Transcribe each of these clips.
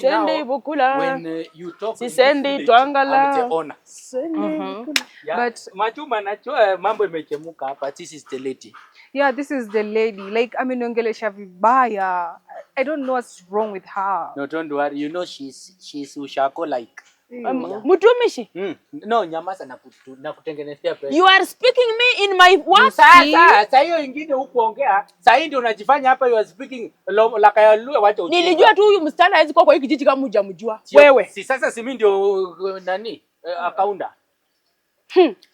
Sendi bukula. When you talk in this Sisendi village, twangala. I'm the owner. Sendi bukula. Yeah. But- Machuma, najua mambo imechemuka hapa. This is the lady. Yeah, this is the lady. Like, ameniongelesha vibaya. I don't know what's wrong with her. No, don't worry. You know she's ushako like. Mtumishi. No, nyamaza na kutu, na kutengenezea pesa. You are speaking me in my what? Sasa sasa hiyo ingine hukuongea. Sasa hii ndio unajifanya hapa you are speaking like ya Luo, wacha ujinga. Nilijua tu huyu msichana hawezi kuwa kwa hii kijiji kama hujamjua. Sio- Wewe. Si sasa si mimi ndio nani akaunda.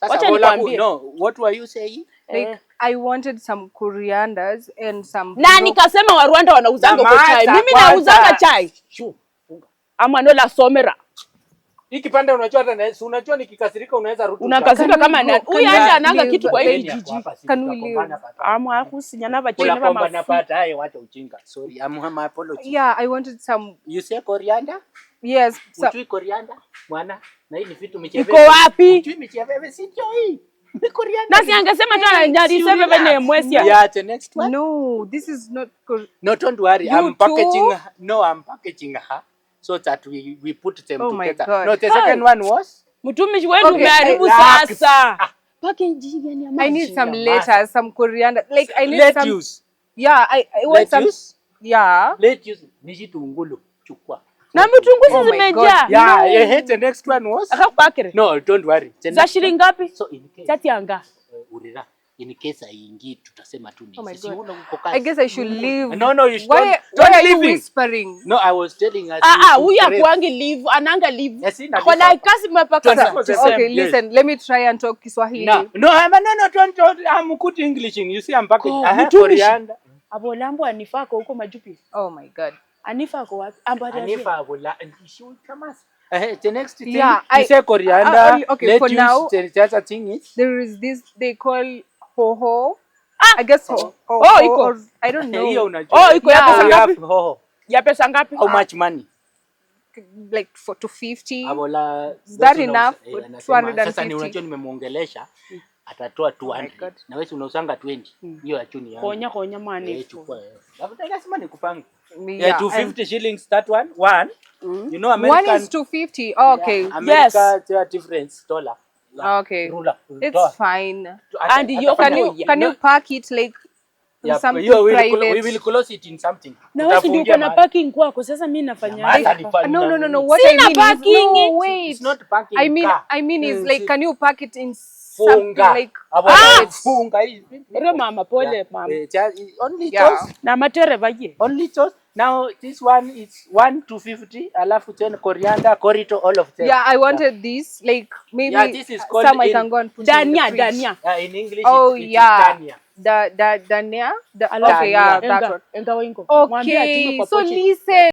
Sasa Wacha Olaku, nikwambie. no, what were you saying? Like, Eh. I wanted some corianders and some Na nikasema wa Rwanda wanauzanga huko Nyamaza chai. Mimi kwanza. nauzanga chai. Shu, funga. Ama nola somera. Hii kipande unajua hata na si unajua nikikasirika unaweza rudi. Unakasirika Can we kama go? nani? Can Huyu we hata ananga leave? kitu kwa hii Like, kijiji. Can we leave? Ama akusinya na bachene ba Tunakombana mafu. baadaye, wacha ujinga. Sorry, I'm my apology. Yeah, I wanted some. You say coriander? Yes, some, Ujui coriander? Mwana, na hii ni vitu micheveve. Iko wapi? Ujui micheveve si ndio hii? Ni coriander. Na si angesema tena nyari seve vene mwesia. Yeah, the next one. No, this is not. No, don't worry. You I'm packaging. too? No, I'm packaging her so that we put them Oh my together. God. No, the second one was Mtumishi wewe Okay, umeharibu relax. sasa. Package gani ya I need maji? some Nyamaza. lettuce, some coriander. Like, I need some. Lettuce. Yeah, I want some. Lettuce. Yeah. Lettuce ni kitungulu. Chukua. Na vitunguu Oh my zimejaa. God. Yeah, No. the next one was Akakupakire. No, don't worry. The Za next shilingi ngapi? So in case Chatianga. Urira, in case aingi tutasema tu ni Oh my sisi God. una uko kazi. I guess I should leave. No, no, you should Why, don't why are you leaving. whispering? No, I was telling us. Ah ah, huyu akuangi leave, ananga leave. Yes, sina Ako leave na hapa. kasi mapaka. 24/7. Okay, Yes. listen. Let me try and talk Kiswahili. No, no, I'm, no, no, don't, I'm good Englishing. You see, I'm packaging. Go, Uh-huh, mtumishi. coriander. Abolambo Anifa ako huko majupi. Oh my God. Anifa ako wapi? Amba Anifa will, she will come us. The next thing, Yeah, you say coriander, okay, for lettuce, now- the other thing is There is this they call hoho. I guess ho, ho, Oh, ho iko. or I don't Hiyo know. unajua. Oh, iko ya Yeah. pesa You have ngapi? hoho. Ya pesa ngapi? How much money? Like for 250. Abola, Is that wewe enough? eh, anasema, sasa ni 250. unajua nimemuongelesha atatoa 200 God. Na wewe si unausanga 20. Hiyo ya chuni yangu. Konya konya mwana. Eh, chukua. Eh. Labda lazima nikupange. Yeah, Yeah, 250 shillings that one. One. You know American One is 250. Oh, okay. Yeah, America, there are difference dollar. Yeah. Okay. Ruler. It's Dollar. fine. And you Can you Yeah. can you pack it like in Yeah, something you will, private? we will close it in something. Na wewe si ndio Tutafungia uko na mahali. parking kwako, sasa mimi Nyamaza, nafanyaje? No. What I Sina mean is parking. no, wait. It's not parking I mean car. I mean is like, si- can you pack it in something Funga. like Abo- Ah! Funga hii. Ero mama, pole Yeah. mama. Eh, only Yeah. those. Na matereva ye. Only those. Now this one is 1 to 50. Alafu then coriander, corito, all of them. Yeah, I wanted this. Like, maybe Yeah, this is called some I can go and put in the Dania, fridge. dania. In English, Oh it yeah. is dhania. The dania. The, Alafu okay, yeah, that Enga, one. enga wingo. Mwambie atume Okay, kwa so pochi. listen.